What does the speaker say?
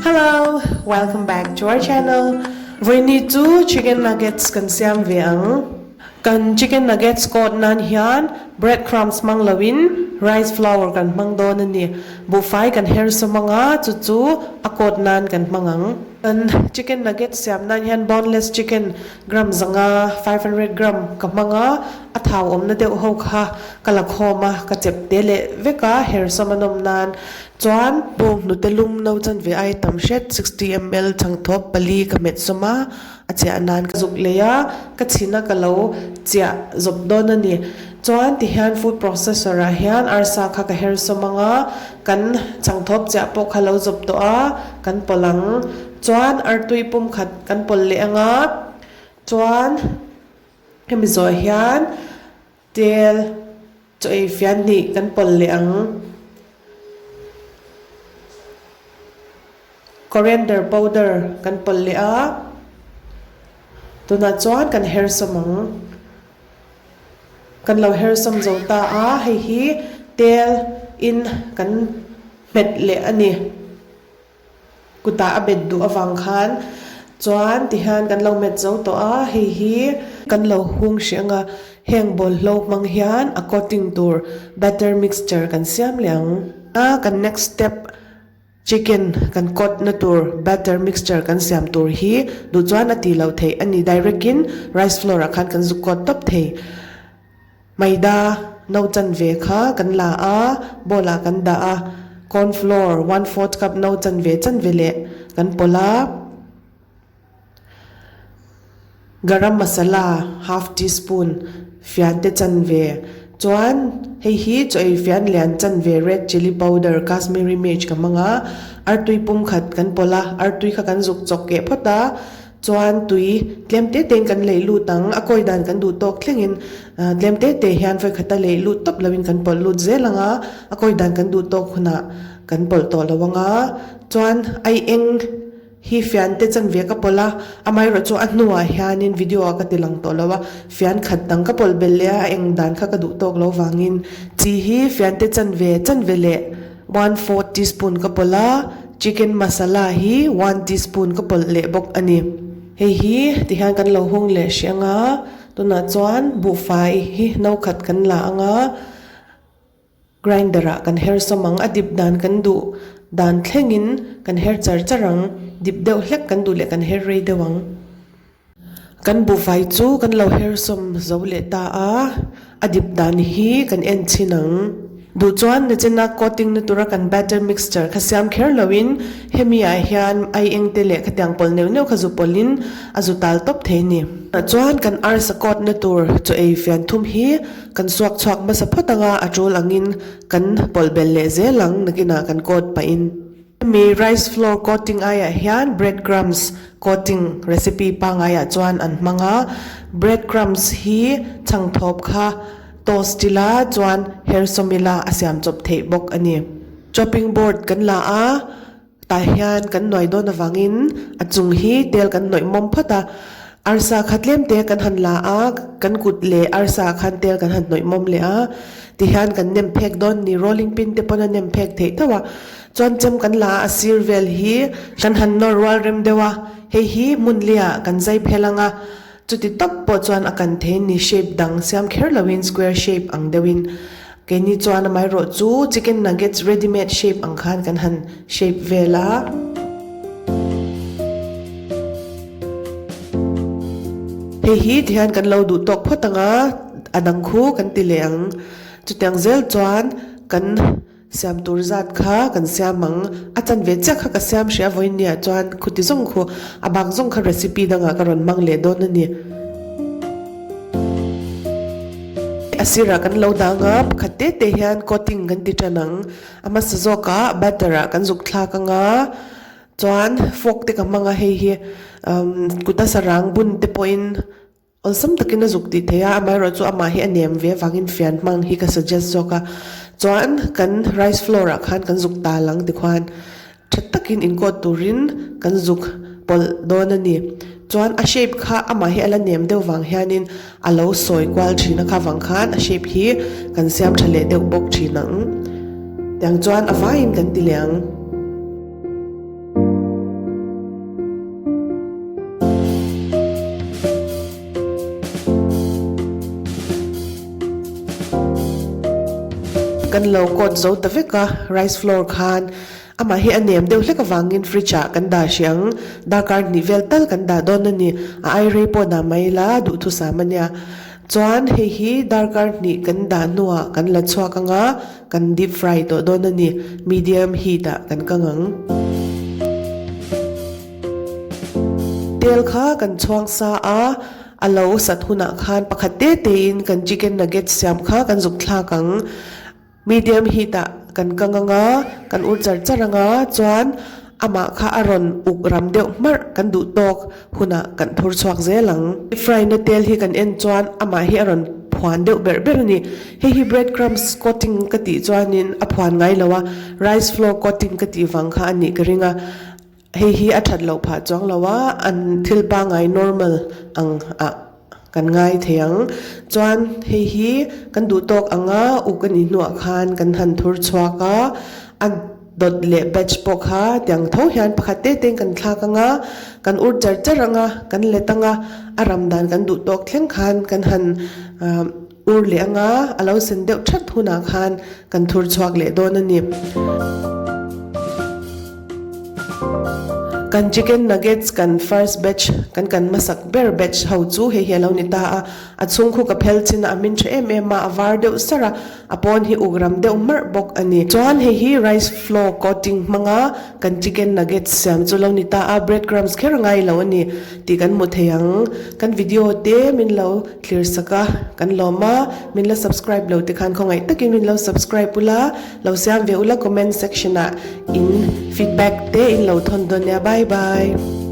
Hello, welcome back to our channel. Vawiini chu chicken nuggets kan siam ve ang. Kan chicken nuggets coat nan hian bread crumbs hmang loin rice flour kan hmang dawn a ni. Buhfai kan her sawm anga chu chu a coat nan kan hmang ang. Kan chicken nuggets siam nan hian boneless chicken gram zanga, 500 gram, ka hmang a, a thau awmna deuh ho kha ka la khawm a, ka chep te leh vek a, her sawm a nawm nan chuan bawng hnute lum no chanve ai tam hret, 60 ml, chhangthawp pali ka hmet sawm a, a chiah nan ka zuk lei a, ka chhin a ka lo chiah zawp dawn a ni. Chuan tihian food processor ah hian arsa kha ka her sawm ang a, kan chhangthawp chiah pawh kha lo zawp tawh a, kan pawlh ang. Chuan artui pum khat kan pawlh leh ang a, chuan hemi zawh hian tel chaw ei fian hnih kan pawlh leh ang. Coriander powder kan pawlh leh a, tunah chuan kan her sawm ang. Kan lo her sawm zo ta a, hei hi tel in kan hmet leh a ni. Kutah a bet duh avang khan chuan tihian kan lo met zo tawh a, hei hi kan lo hung hrih anga heng bawlhlo hmang hian a coating tur batter mixture kan siam leh ang a, kan next step chicken kan coat na tur batter mixture kan siam tur hi duh chuan a tih loh theih a ni, direct in rice flour ah khan kan zuk coat tawp thei. Maida no chanve kha kan la a, bowl ah kan dah a, corn flour one fourth cup no chanve chanve leh kan pawlh a, garam masala half teaspoon fian te chanve, chuan hei hi chaw ei fian lian chanve red chilli powder kashmiri mirch ka hmang a, artui pum khat kan pawlh a, artui kha kan zuk chawk keh phawt a. Chuan tui tlem te tein kan leih lut ang, a kawi dan kan duh tawk thlengin tlem te te hian vawikhat a leih lut tawp loin kan pawlh lut zel ang a, a kawi dan kan duh tawk hunah kan pawlh tawh lo ang a. Chuan ai eng hi fian te chanve ka pawlh a, amaherawh chu a hnuah hianin video ah ka ti lang tawh lo a, fian khat dang ka pawlh belh leh a, a eng dan kha ka duh tawk lo vangin chi hi fian te chanve chanve leh 1/4 teaspoon ka pawlh a, chicken masala hi one teaspoon ka pawlh leh bawk a ni. Hei hi tihian kan lo hung leh hrih ang a, tunah chuan buhfai hi no khat kan la ang a, grinder ah kan her sawm ang, a dip dan kan duh dan thlengin kan her char char ang, dip deuh hlek kan duh leh kan her rei deuh ang. Kan buhfai chu kan lo her sawm zo leh ta a, a dip dan hi kan en chhin ang. Duh chuan nachina coating na tura kan batter mixture kha siam kher loin hemi ah hian ai eng te leh khatiang pawlh neuh neuh kha zu pawlhin a zu tal tawp thei a ni. Chuan kan arsa coat na tur chaw ei fian thum hi kan suak chhuak hmasa phawt anga a tul angin kan pawlh belh leh zel ang nakinah kan coat pahin. Hemi rice flour coating aiah hian bread crumbs coating recipe pangaiah chuan an hmang a, bread crumbs hi chhangthawp kha toast ila chuan her sawm ila a siam chawp theih bawk a ni. Chopping board kan la a, tah hian kan nuai dawn avangin a chung hi tel kan hnawih mawm phawt a, arsa kha tlem te kan han la a, kan kut leh arsa khan tel kan han hnawih mawm leh a, tihian kan nem phek dawn a ni, rolling pin te pawn a nem phek theih tho a. Chuan chem kan la a, a sir vel hi kan han nawr rual rem deuh a, hei hi hmun liah kan zai phel ang a, chuti tawp pawh chuan a kan thei ni shape dang siam kher loin square shape ang deuhin keini chuan amaherawh chu chicken nuggets ready made shape ang khan kan han shape vel a. Hei hi tihian kan lo duh tawk phawt ang a, a dang khu kan ti leh ang, chutiang zel chuan kan. Siam tur zat kha kan siam ang. A chanve chiah kha ka siam hrih a vawinia chuan khuti zawng khu a bak zawng kha recipe dangah ka rawn hmang leh dawn a ni. A sirah kan lo dang a, pakhat te te hian coating kan ti tan ang. A hmasa zawkah batter ah kan zuk thlak ang a, chuan fork te ka hmang a hei hi kuta sarang bun te pawhin Awlsam takin a zuk tih theih a, amaherawh chu amah hi a nem ve avangin fian hmang hi ka suggest zawk a. Chuan kan rice flour ah khan kan zuk tal ang tikhuan tha takin incoat turin kan zuk pawlh dawn a ni. Chuan a shape kha amah hi a la nem deuh vang hianin a lo sawi kual thin a kha vang khan a shape hi kan siam tha leh deuh bawk thin ang. Tiang chuan a vaiin kan ti leh ang. kan lo coat zo ta vek a, rice flour khan amah hi a nem deuh hlek avangin fridge ah kan dah hrih ang, darkar hnih vel tal kan dah dawn a ni, a ai rei pawh dah mai ila duhthusam a nia. Chuan hei hi darkar hnih kan dah hnuah kan la chhuak ang a, kan deep fry tawh dawn a ni, medium heat ah kan kang ang. Tel kha kan chhuang sa a, a lo sat hunah khan pakhat te tein kan chicken nuggets siam kha kan zuk thlak ang. Medium heat ah kan kang ang a, kan ur char char ang a, chuan amah kha a rawn uk ram deuh hmarh kan duh tawk hunah kan thur chhuak zel ang. Deep fry na tel hi kan en chuan amah hi a rawn phuan deuh berh ber a ni. Hei hi bread crumbs coating ka tih chuanin a phuan ngai lo a, rice flour coating ka tih vang kha a nih ka ring a. Hei hi a that loh phah chuang lo a, an thil pangngai normal ang ah kan ngai thei ang. Chuan hei hi kan duh tawk ang a, uk a nih hnuah khan kan han thur chhuak a, a dawt leh batch pawh kha tiang tho hian pakhat te te in kan thlak ang a, kan ur char char ang a, kan let ang a, a ram dan kan duh tawk thleng khan kan han ah Ur leh anga a lo sen deuh that hunah khan kan thur chhuak leh dawn a ni. Kan chicken nuggets kan first batch kan kan hmasak ber batch ho chu hei hi a lo ni ta a, a chhung khu ka phel chin a, a hmin tha em em a, a var deuh sar a, a pawn hi uk ram deuh hmarh bawk a ni. Chuan hei hi rice flour coating hmanga kan chicken nuggets siam chu lo ni ta a, bread crumbs kher a ngai lo a ni tih kan hmu thei ang. Kan video te min lo. Thlir sak a, kan lawm a, min la subscribe lo te khan khawngaih takin min lo subscribe ula, lo siam ve ula comment section ah in feedback te in lo thawn dawn nia bye bye.